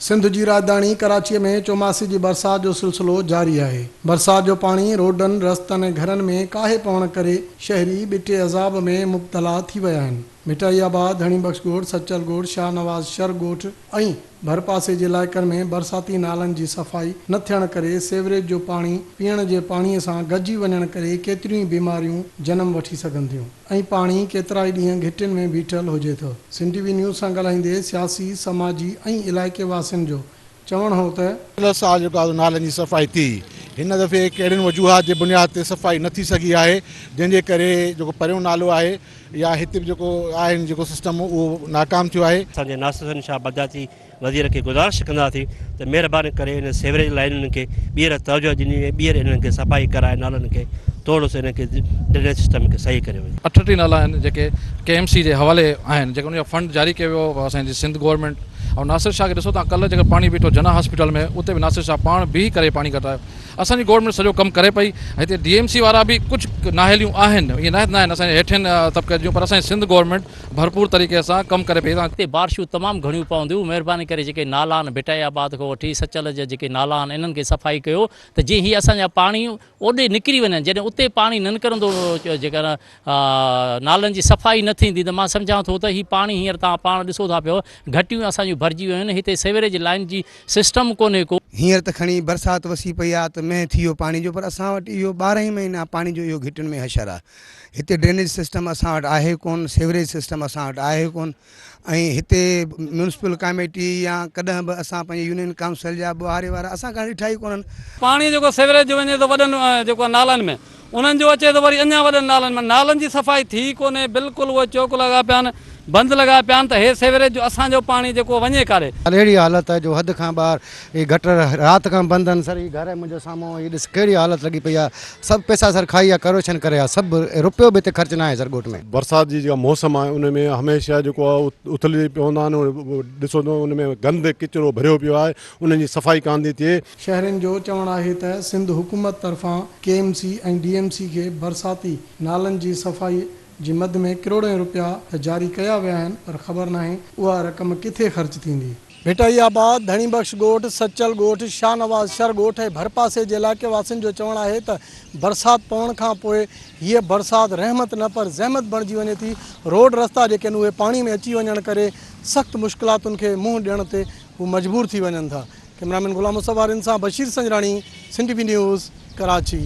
سنڌ جي راڄڌاڻي ڪراچيء ۾ چوماسي جي برسات جو سلسلو جاري آهي. برسات جو پاڻي روڊن، رستن ۽ گهرن ۾ ڪاهي پوڻ ڪري شهري ٻٽي عذاب ۾ مبتلا ٿي ويا آهن. مٺائي آباد، ڌڻي بخش ڳوٺ، سچل ڳوٺ، شاهنواز شر ڳوٺ ۽ ڀرپاسي جي علائقن ۾ برساتي نالن جي صفائي نه ٿيڻ ڪري سيوريج جو پاڻي پيئڻ جي پاڻي سان گڏجي وڃڻ ڪري ڪيتريون ئي بيماريون جنم وٺي سگهن ٿيون. ۽ پاڻي ڪيترائي ڏينهن گهٽين ۾ بيٺل هجي ٿو. سنڌ ٽي وي نيوز سان ڳالهائيندي سياسي، سماجي ۽ علائقي واسين جو چوڻ هو ته، پڇلي سال جيڪو آهي نالن جي صفائي ٿي هن دفعي ڪهڙين وجوهات جي بنياد تي صفائي نه ٿي سگهي آهي جنهن جي ڪري جيڪو پريون نالو آهي يا هتي به جيڪو آهي جيڪو سسٽم اهو ناڪام ٿيو آهي. اسان جي ناصر حسين شاهه بلدياتي وزير کي گذارش ڪنداسين ته مهرباني ڪري انهن سيوريج لائينن کي ٻيهر توجهه ڏني وڃي ٻيهر انهن کي صفائي ڪرائي نالن کي توڙ سو انهن کي ڊرينيج سسٽم کي صحيح ڪريو وڃي. 38 نالا آهن جيڪي ڪي ايم سي جي حوالي آهن جيڪي ان جو فنڊ جاري ڪيو ويو اسان جي سنڌ گورنمينٽ ۽ ناصر شاهه کي ڏسو تان ڪلهه جيڪو پاڻي بيٺو جناح هاسپيٽل ۾ اتي به ناصر شاهه پاڻ بيهي ڪري پاڻي ڪڍرايو اسان جي گورنمينٽ سڄو ڪم ڪري پئي هتي ڊي ايم سي وارا به ڪجهه نااهليون آهن ائين ناهي ته ناهن اسان جي هيٺين طبقي جون پر اسان جي سنڌ گورنمينٽ ڀرپور طريقي سان ڪم ڪري پئي. هتي بارشون تمام گهڻيون پونديون مهرباني ڪري جيڪي نالا آهن ڀٽائي آباد کان وٺي سچل جا جيڪي نالا آهن انهن کي صفائي ڪيو ته جيئن هي اسان جا پاڻي اوڏي نڪري وڃن جڏهن اتي پاڻي نه نڪرندو جيڪر نالن جي صفائي نه ٿيندي ته مان سمجهان ٿو ته هي پاڻي هينئر توهان پاڻ ڏسو ٿا پيو گهٽيون اسان جون ڀرجي ويون آهن هتي سيوريج لائين جي سسٽم ڪونهي ڪو. هينئر ته کڻي برسات وسي پئي آ ته مينهن ٿي ويو پاڻي جو پر اسان وٽ اهو ٻارهن ئي مهينا پاڻي جو اهو گهٽين ۾ حشر آ. هتي ڊرينيج سسٽم اسان وٽ آهي ڪون، سيوريج سسٽم اسان وٽ آهي ڪون ۽ هتي ميونسپل ڪاميٽي يا ڪڏهن به اسان پنهنجي يونين ڪائونسل جا ٻهاري وارا اسان کان ڏٺا ئي ڪونهن. پاڻي جيڪو سيوريج جو وڃي ٿو وڏن جيڪو نالن ۾ انهن جو اچي ٿو وري اڃا وڏن نالن ۾ نالن جي صفائي ٿي ئي ڪونهي بلڪل اهي چوڪ لڳا پيا آهن بند لڳا پيا آهن ته هي سيوريج جو اسان جو پاڻي جيڪو وڃي ڪاڏي. اهڙي حالت آهي جو حد کان ٻاهر هي گٽر رات کان بند آهن سر هي گهر آهي منهنجو سامهون هي ڏس ڪهڙي حالت لڳي پئي آهي سڀ پئسا سر کائي آ ڪروشن ڪري آ سڀ روپيو به هتي خرچ ناهي سر ڳوٺ ۾. برسات جي جيڪا موسم آهي ان ۾ هميشه جيڪو آهي اٿلجي پوندا آهن ڏسو ته ان ۾ گند ڪچرو ڀريو پيو آهي انهن جي صفائي ڪانه ٿي ٿئي. شهرين جو چوڻ آهي ته سنڌ حڪومت طرفان K M C ۽ D M C کي برساتي نالن جي صفائي جي مد ۾ ڪروڙين روپيا ته جاري ڪيا ويا آهن پر خبر ناهي اها رقم ڪٿي خرچ ٿيندي. ڀٽائي آباد، ڌڻي بخش ڳوٺ، سچل ڳوٺ، شاهنواز شھر ڳوٺ ۽ ڀرپاسي جي علائقي واسين جو چوڻ آهي ته برسات پوڻ کان پوء هيء برسات رحمت نه پر زحمت بڻجي وڃي ٿي، روڊ رستا جيڪي آهن اهي پاڻي ۾ اچي وڃڻ ڪري سخت مشڪلاتن کي منهن ڏيڻ تي هو مجبور ٿي وڃن ٿا. ڪئميرامين غلام مصطفيٰ رند سان Bashir Sanjrani, Sindh T V news, Karachi.